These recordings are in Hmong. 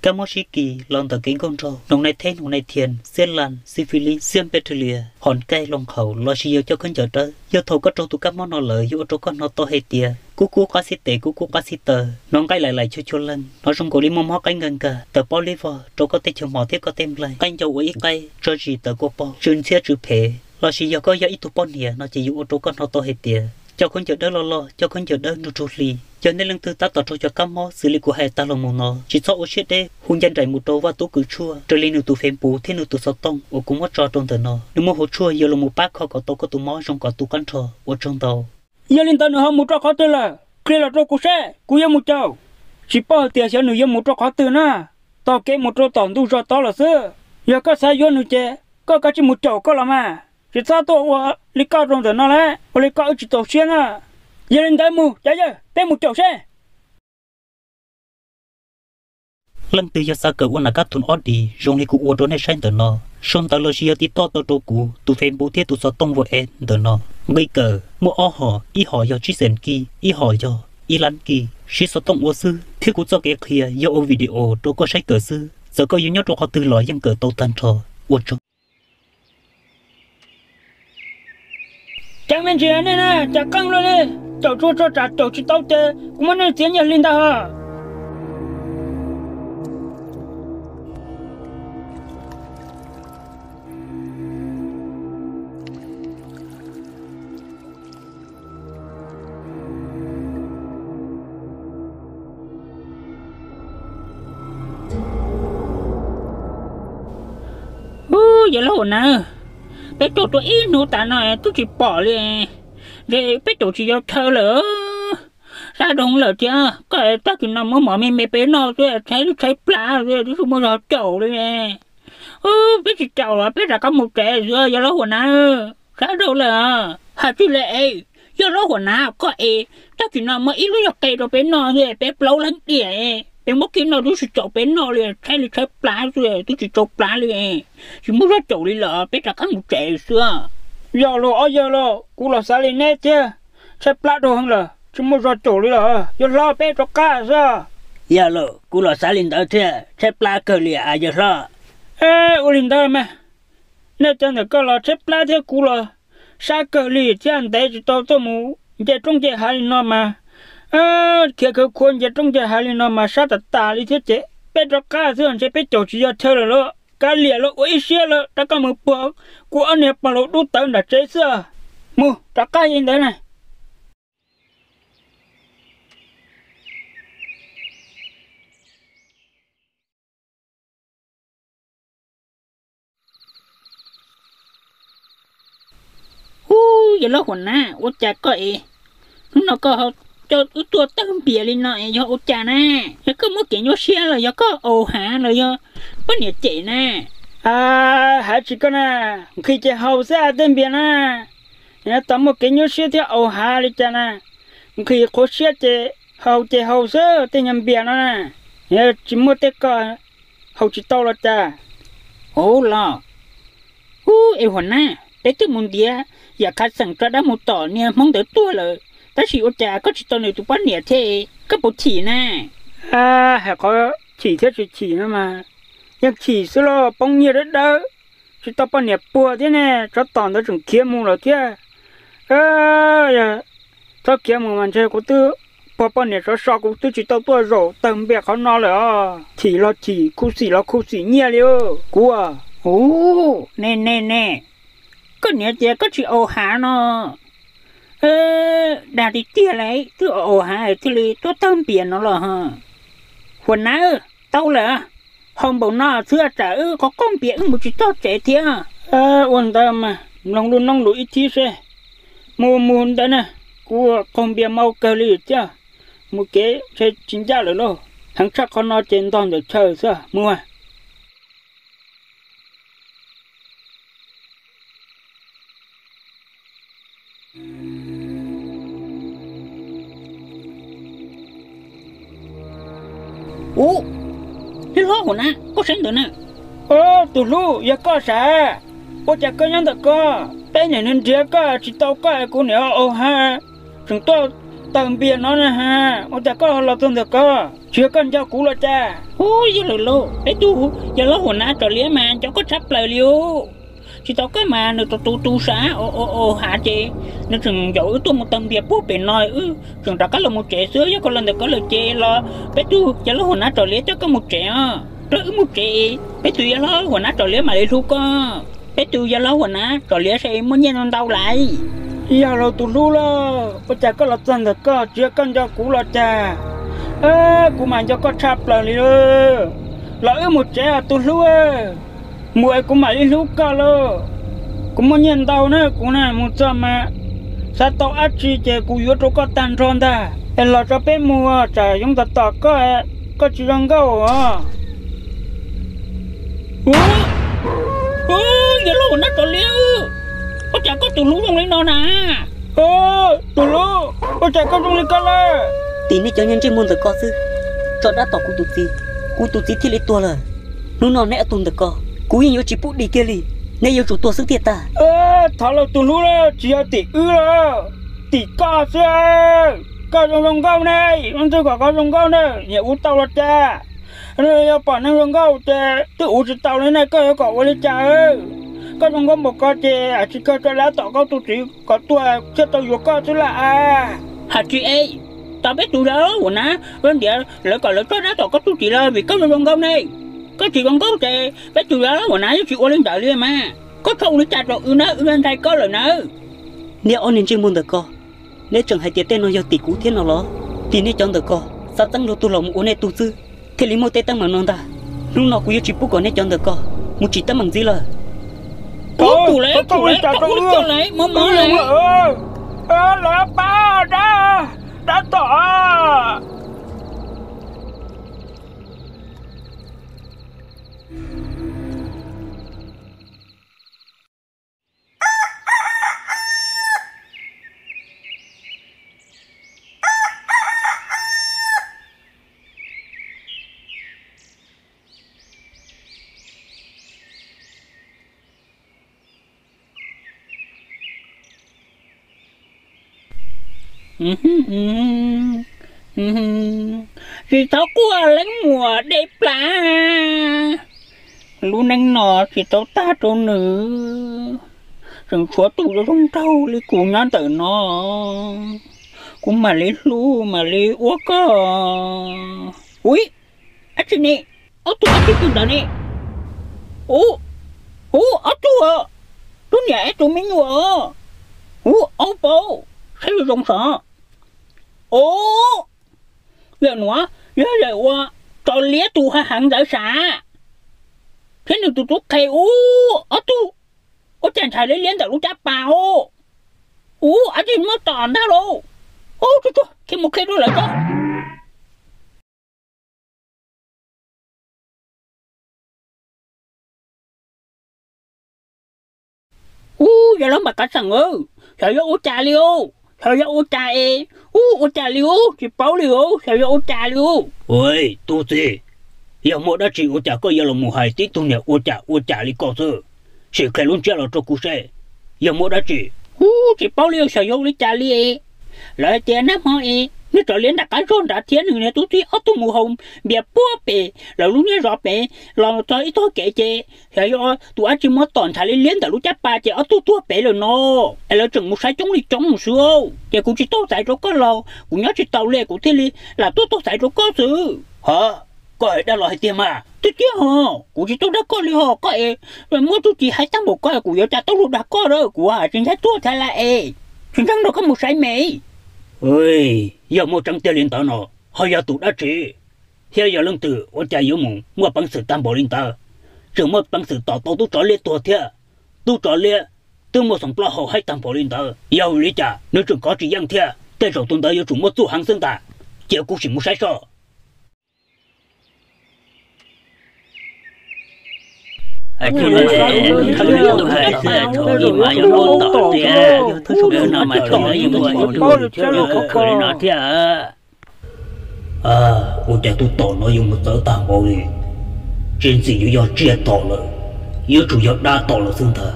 Kab mob sib kis los ntawm kev nkaug nraug, noo nai theb, noo nai thias, xiab las, xib fis lis, xiab npej rhw lias, hom kaij, loo qhaum lossis yog coj khaub ncaws dawb. Yog thaum koj raug tus kab mob no lawm yuav ua rau koj hnov tau hais tias kub kub qab xib tes, kub kub qab xib taw, hnov nqaij laim laim chua chua leeg, hnov zoo nkaus li muaj mob qaib nkag nkag, tawv paub li vog rau koj tej chaw hmo thiab koj tej nplaig, qaib ncau ua ib qaib, tsawv zis tawv kua paug, tsw ntxhiab tsw phem. Lossis yog koj yog ib tug poj niam no ces yuav ua rau koj hnov tau hais tias coj khaub ncaws dawb loj loj, coj khaub ncaws dawb nrug nrug hli. Yog nej leej twg tab tom raug cov kab mob xws li kuv hais tag los mus no, tsis txhob ua siab deb, hu ncaj nraim mus rau Vaj Tub Kws Tshuaj raws li nws tus Facebook thiab nws tus xov tooj uas kuv muab tso rau ntawm no. Nws muaj hauv tshuaj yuav los mus pab kho kom tau koj tus mob zoo kom tu qab nrho. Ua tsaug ntau. Yog li ntawd nws ho mus rau qhov twg lawm? Qhia los rau kuv seb kuv yuav mus caum. Tsis paub hais tias xyov nws yuav mus rau qhov twg na. Taug kev mus rau tom ntug zos tod lawm xwb. Yog koj xav yuav nws ces koj kav tsij mus caum koj los mas. Tsis txhob tuaj ua li koj rau ntawm no lawm, ua li koj wb tsis txaus siab na. Yog li ntawd mus cov yawg, peb mus caum seb. Leej twg yog xav kawm ua nam kab thum ob dis zoo li kuv ua rau nej saib ntawm no, sau ntawv lossis yog tiv toj tau rau kuv tus Facebook thiab tus xov tooj WhatsApp ntawm no. Nqi kawm muaj ob hom, ib hom yog tsib xees kij, ib hom yog ib lab kij. Siv xov tooj ua xwb thiab kuv txoj kev qhia yog ua video rau koj saib kawm xwb. Txawm koj yuav nyob rau qhov twg los yeej kawm tau tag nrho. Ua tsaug. Ceev me ntsis nej na, cas qeej luaj li. Caum tsuas tso tsam caum tsis tau ces kuv muab nej txiav nyiaj hli ntag os. Ub, yawg laus huam na, peb caum tau ib hnub tas no twb tsis pom li. Ntshe peb caum tsis yog chaw lawm, sab dhau lawm thiab. Koj tag kis no muab mov me me peb noj xwb, tshaib tshaib plab xwb, twb tsis muaj zog caum li. Peb tsis caum los peb rov qab mus tsev xwb yawg laus huam na, sab dhau lawm. Hais tsis li es, yawg laus huam na, koj es tag kis no muab ib lub nyuag qe rau peb noj xwb, peb plaub leeg diam, peb muab kiag noj twb tsis txaus peb noj li, tshaib li tshaib plab xwb, twb tsis txaus plab li. Tsis muaj zog caum li lawm, peb rov qab mus tsev xwb. Yog los ob yawg los, kuv los xav li neb thiab, tshaib plab dhau heev lawm, tsis muaj zog caum li lawm, yawg hlob, peb rov qab xwb. Yog los kuv los xav li ntawd thiab, tshaib plab kawg li yawg hlob. Ua li ntawd mas, nej cov ntawm koj los tshaib plab thiab, kuv los sab kawg li thiab, ntev tsis tau tuaj mus nce roob nce hav li no mas, khiav khawv khuav nce roob nce hav li no mas sab tas tas li thiab ces peb rov qab xwb, ntshe peb caum tsis yog chaw lawm lauj. Kav liam los ua ib siab lawm, rov qab mus puag kuv ob niag pog laus dub tawv nram tsev xwb. Mus rov qab li ntawd na. Ub, yawg laus huam na, ua cas koj es hnub no koj ho coj wb tuaj tawg npias li no es yog ua cas na? Yog koj muaj kev nyuaj siab los yog koj aus hav los yog poj niam cem na? Hais tsis koj na, nqhis ces haus xwb tej npias na. Yog tau muaj kev nyuaj siab thiab aus hav li cas na, nqhis qhuav siab ces haus ces haus xwb tej nyuag npias no na. Yog tsis muaj tej ko haus tsis tau los cas? Ub los, ub, es huam na, peb twb mus ntiav yam qhav xeem tso dab mus tom niag hmoob ntawd tuag lawm, tab sis ua cas koj tsis tau nws tus poj niam thiab, koj puas chim na? Hais qhov chim thiab tsis chim no mas, yeej chim xwb lauj, poob nyiaj dawb dawb, tsis tau poj niam puag thiab ne, tsov tom ntawd tseem khiav mus lawm thiab. Yog txhob khiav mus mas ntshe kuv twb puag poj niam sov so, kuv twb tsis tau tuaj zaum tawg npias qhov no lawm os. Chim los chim, khuv xim los khuv xim nyiaj li kuv. Ub, ne ne ne, koj niam tias koj tsis aus hav no, dag tiag tiag li, twb aus hav thiaj li tuaj tawg npias no los. Huam na, tau lawm, haus npaum no xwb tsam wb qhov qaug npias wb mus tsis txog tsev thiab. Ua ntawd mas mloog lub noob lus ib thib seb. Mus mus ntawd na, kuv qaug npias mau kawg li thiab, mus kev ntshe tsis ncaj lawm lauj. Heev tshaj qhov no ces ntog ntawm chaw xwb, mus. Ub, yawg hlob huam na, koj saib ntawd na. Ub, tus hlub, yog koj sav? Ua cas koj nyob ntawm ko? Peb niam nrhiav koj tsis tau koj, kuv niam au ha, tseem tuaj Tawg npias no na ha, ua cas koj los txog ntawm ko? Tsis yog koj nco kuv los cas? Ub, yog lawm lauj, peb tus yawg laus huam nav Tsom Liab mas nco koj tshaj plaws li ub. Tsis tau koj mas nws tus tus tus sav o o hav ces nws tseem yaum wb tuaj mus tawg npias puag pem no, wb tseem rov qab los mus tsev xwb. Yog koj los ntawm ko lawm ces los peb tus yawg laus huam nav Tsom Liab coj koj mus tsev os, rau wb mus tsev, peb tus yawg laus huam nav Tsom Liab mam li hlub koj. Peb tus yawg laus huam nav Tsom Liab saib muaj nyiaj ntau lawm. Yog lawm tus hlub lauj, ua cas koj los txog ntawm ko? Tsis yog koj nco kuv los cas? Kuv mas nco koj tshaj plaws li lauj. Los wb mus tsev os tus hlub, mus es kuv mam li hlub koj lauj. Kuv muaj nyiaj ntau na, kuv na mus txog mas xav tau dab tsi ces kuv yuav rau koj tag nrho ntag. Es los tso peb mus, tsam yoov tom tom koj, koj tsis zoo nkauj os. Yawg laus huam nav Tsom Liab, ua cas koj tus hlub zoo li no na? Tus hlub, ua cas koj zoo li ko lawm? Tim nej cov niag ntsej muag ntawm ko xwb, tso dab tom kuv tus txiv, kuv tus txiv thiaj li tuag lawm. Hnub no neb ob tug ntawm ko, kuv yeej yuav tsis pub dim kiag li, neb yuav tsum tuag xwb tiag tag. Thov lawm tus hlub lauj, tsis yog tim wb lauj, tim koj xwb. Koj zoo zoo nkauj ne, ua ntxwg kom koj zoo nkauj na, niam ua tau los cas? Yog pom neeg zoo nkauj ces twb ua tsis tau li ne, koj yuav kom ua li cas? Koj zoo nkauj npaum ko ces tsis kawg tso dab tom koj tus txiv kom tuag thiaj tau yuav koj xwb lauj. Hais tsis es, tos peb tus yawg laus huam nav lawv ntiav lawv kom lawv tso dab tom koj tus txiv los vim koj zoo zoo nkauj ne. Koj tsis zoo nkauj ces peb tus yawg laus huam nav yeej tsis ua li ntawd li mas. Koj txhob ua li cas rau wb na, wb ntshai koj lawm nawb. Niag ob niag ntsej muag ntawm ko, neb tseem hais tias tej no yog tim kuv thiab no los? Tim nej cov ntawm ko xav txeeb luag tug los mus ua nej tug xwb, thiaj li muaj tej teeb meem no ntag. Hnub no kuv yuav tsis pub kom nej cov ntawm ko mus tsim teeb meem ntxiv lawm. Tus lawv, tus lawv, ua li cas rau wb, mob mob lawm. Lawv pab dab, dab tom. Tsis txhob quaj leej muam Dej Plas, lub neej no tsis tau tag rau nws, tseem tshuav tus zoo zoo nraug li kuv nyob ntawm no, kuv mam li hlub mam li ua koj. Ui, dab tsi ne? Ob tug dab tsi twg ntawd ne? Ub, ub, ob tug, tus niam es tus me nyuam. Ub, aub paub, saib zoo zoo sav. Ub, yawm nuav yog yawm ua Tso Liab tus hav heev ntawd sav, thiab nws tus tub qhe. Ub, ob tug, ua cas ntshai liab liab ntawm lub caj pas os? Ub, dab tsi muab tom ntag lauj? Ub, tuag tuag, khiav mus qhia rau lawv tso. Ub, yog lawv mam qav xeem, xyov yog ua cas li os, xyov yog ua cas es, ub, ua cas li os, tsis paub li os, xyov yog ua cas li os. Ub, tub txib, yog muaj dab tsi ua cas koj yuav los mus hais tib tug niag ua cas ua cas li ko xwb? Sim qhia lub ntsiab los rau kuv seb yog muaj dab tsi. Ub, tsis paub li os, xyov yog ua li cas li. Lawv hais tias nag hmo es nws Tso Liab nram qab zog nrad thiab nws niag tub txib ob tug mus haus npias puag pem lawv lub niag zos pem los txog ib tog kev ces xyov yog tus dab tsi muab tom ntshai liab liab ntawm lub caj pas ces ob tug tuag pem lawm no. Es lawv tseem mus saib coob li coob xwb, ces kuv tsis tau txais rau koj los kuv nyob tsis tau li, kuv thiaj li lam tuaj tau txais rau koj xwb. Ha, koj hais dab los hais tiag mas? Tiag tiag hos, kuv tsis tau dag koj li hos, koj es muab txuj ci haib tag npaum ko, kuv yuav cas tau luag dag koj lawm, kuv hais tsis ntshai tuag thiab lawm es, tsis ntseeg los koj mus saib me. Yog muaj tseeb tiag li ntawd no, ho yog tus dab tsi thiab yog leej twg ua cas yuav mus muaj peev xwm tag npaum li ntawd, tseem muaj peev xwm tom tau tub Tso Liab tuag thiab? Tub Tso Liab twb muaj xoom plaub hau haib tag npaum li ntawd, yog vim li cas nws tseem kov tsis yeej thiab? Tej zaum tus ntawd yuav tsum muaj txuj heev xwb ntag, cia kuv sim mus saib soj. Ua cas tus tom no yuav mus txawv tag npaum li? Tsis ntxim yuav yog tsiaj tom lawm, yuav tsum yog dab tom lawm xwb ntag.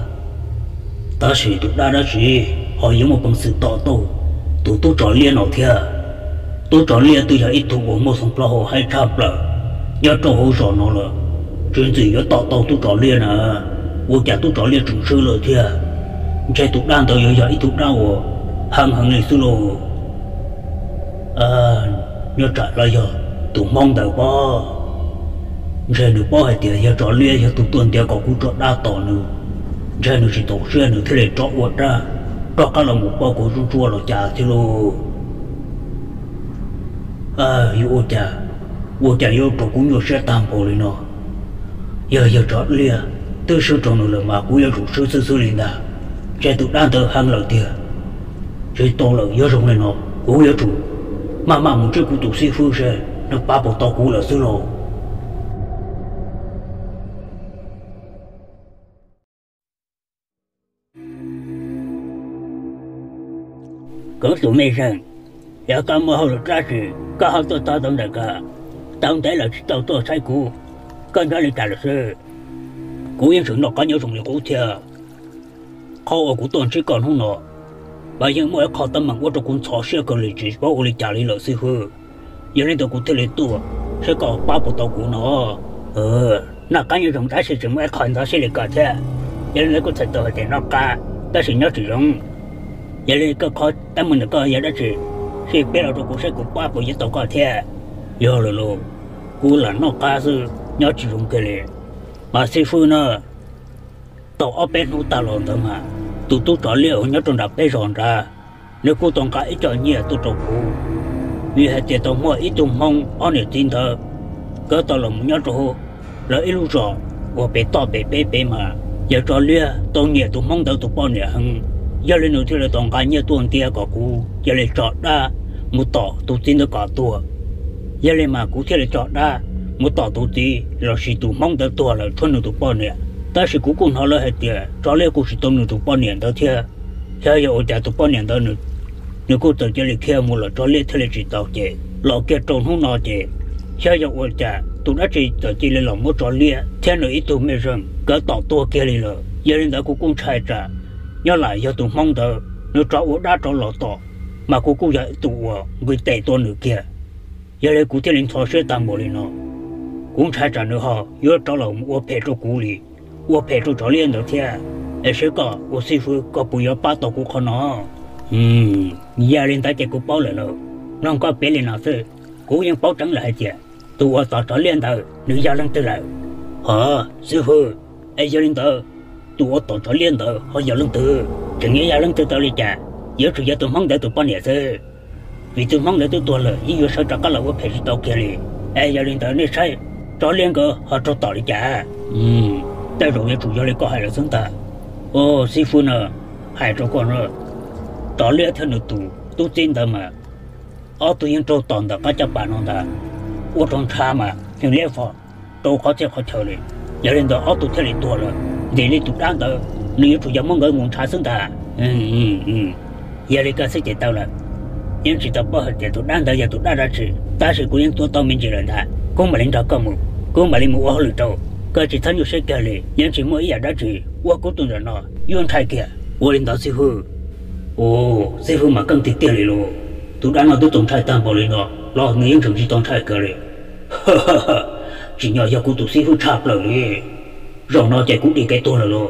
Tab sis tus dab dab tsi ho yuav muaj peev xwm tom tau Tus tub tsov liab no thiab. Tub tsov liab twb yog ib tug uas muaj xeev plaub hau haib tshaj plaws nyob rau hauv zos no lawm, tsis ntxim yuav tom tau tub tsov liab na. Ua cas tub tsov liab tseem swb lawm thiab? Ntshe tus dab ntawd yuav yog ib tug dab uas heev heev li xwb lauj. Nyob tsam los yog tus hmoob ntawd pob. Ntshe nws paub hais tias yawg tsov liab yog tus tuaj ntiav kom kuv tso dab tom nws, ntshe nws tsis txaus siab nws thiaj li rov ua dab, rov qab los mus pauj kuv zuj zus los cas thiab lauj. Yuav ua cas, ua cas yuav rau kuv nyuaj siab tag npaum li no. Yog yawg tsov liab twb swb rau nws lawm mas kuv yuav tsum swb xwb xwb li ntag. Ntshe tus dab ntawd heev lawm tiag. Tsis tau lawm, yuav zoo li no, kuv yuav tsum maj mam mus ntsib kuv tus xib fwb seb nws pab puas tau kuv lawm xwb lauj. Koj tus me zeej, yog koj muaj hauj lwm dab tsi, koj ho tuaj txog tau ntawm ko, tau ntev lawm tsis tau tuaj saib kuv, koj nyob li cas lawm xwb? Kuv yeej tseem noj qab nyob zoo li qub thiab. Qhov uas kuv tuaj ntsib koj hnub no, mas yeej muaj ib qho teeb meem ua rau kuv ntxhov siab kawg li tsis paub ua li cas li lawm xib fwb. Yog li ntawd kuv thiaj li tuaj saib koj pab puas tau kuv no. Noj qab nyob zoo tab sis tseem muaj ib qho ntxhov siab li ko thiab. Yog li ntawd kuj txhais tau hais tias noj qab tab sis nyob tsis zoo. Yog li koj qhov teeb meem ntawm koj yog dab tsi, sim piav los rau kuv saib kuv pab puas yuav tau koj thiab. Yog lawm los, kuv lam noj qab xwb nyob tsis zoo kiag li. Mas xib fwb na, tau ob peb hnub tag los ntawd mas tus tub tsov liab uas nyob rau nram peb zos nrad, nws kuj tau nqa ib co nyiaj tuaj rau kuv, vim hais tias tau muaj ib tug hmoob ob niam txiv ntawd, nkawd tau los mus nyob rau lawv ib lub zos uas pem toj pem peb pem mas yawg tsov liab tau nyiam tus hmoob ntawd tus poj niam heev. Yog li nws thiaj li tau nqa nyiaj tuaj ntiav kom kuv cia li tso dab mus tom tus txiv ntawd kom tuag. Yog li mas kuv thiaj li tso dab mus tom tus txiv lossis tus hmoob ntawd tuag lawm tshuav nws tus poj niam. Tab sis kuv kuj hnov lawv hais tias tsov liab kuj tsis tau nws tus poj niam ntawd thiab. Xyov yog ua cas tus poj niam ntawd nws kuj txawm cia li khiav mus lawm, tsov liab thiaj li tsis tau ces los kiag rau hnub no ces xyov yog ua cas tus dab tsi txawm cia li los muab tsov liab thiab nws ib tug me zeej nkawd tom tuag kiag li lawm. Yog li ntawd kuv kuj ntshai tsam nyob lam yog tus hmoob ntawd nws rov ua dab rov los tom, mas kuv kuj yog tus uas nqis tes tua nws kiag. Yog li kuv thiaj li ntxhov siab tag npaum li no. Kuv ntshai tsam nws ho yuav rov los ua phem rau kuv li, ua phem rau tsov liab ntawd thiab. Es seb koj ua xib fwb koj puas yuav pab tau kuv qhov no? Yog li ntawd ces kuv paub lawm lauj. Mloog koj piav li no xwb, kuv yeej paub tseeb lawm hais tias tus uas tom tsov liab ntawd nws yog leej twg lawm? Hov xib fwb, es yog li ntawd tus uas tom tsov liab ntawd ho yog leej twg? Tseem yuav yog leej twg tau li cas? Yuav tsum yog tus hmoob ntawd tus poj niam xwb, vim tus hmoob ntawd twb tuag lawm yeej yuav sawv rov qab los ua phem tsis tau kiag li. Es yog li ntawd nej saib, tsov liab nkawd ho raug tom li cas? Tej zaum yuav tsum yog li koj hais lawm xwb ntag. Au xib fwb na, hais rau koj na, tsov liab thiab nws tus tub txib ntawd mas ob tug yeej raug tom ntawm qab caj pas no ntag, ua rau ntsha mas heev liab vog rau qhov txhia qhov chaw li. Yog li ntawd ob tug thiaj li tuag lawm, ntim li tus dab ntawd nws yuav tsum yog muab nkawd mus ntshav xwb ntag. Yog li koj xwb ces tau lawm. Yeej tsis tau paub hais tias tus dab ntawd yog tus dab dab tsi, tab sis kuv yeej tuav tau me ntsis lawm ntag, kuv mam li nrog koj mus, kuv mam li mus ua hauj lwm rau. Koj tsis txhob nyuaj siab kiag li, yeej tsis muaj ib yam dab tsi uas kuv tuaj ntawm no yuav ntshai kiag. Ua li ntawd xib fwb. Au, xib fwb mas keej tiag tiag li lauj. Tus dab no twb txaus ntshai tag npaum li no los nws yeej tseem tsis tau ntshai kiag li. Tsim nyog yog kuv tus xib fwb tshaj plaws li. Zaum no ces kuv dim kev tuag lawm lauj.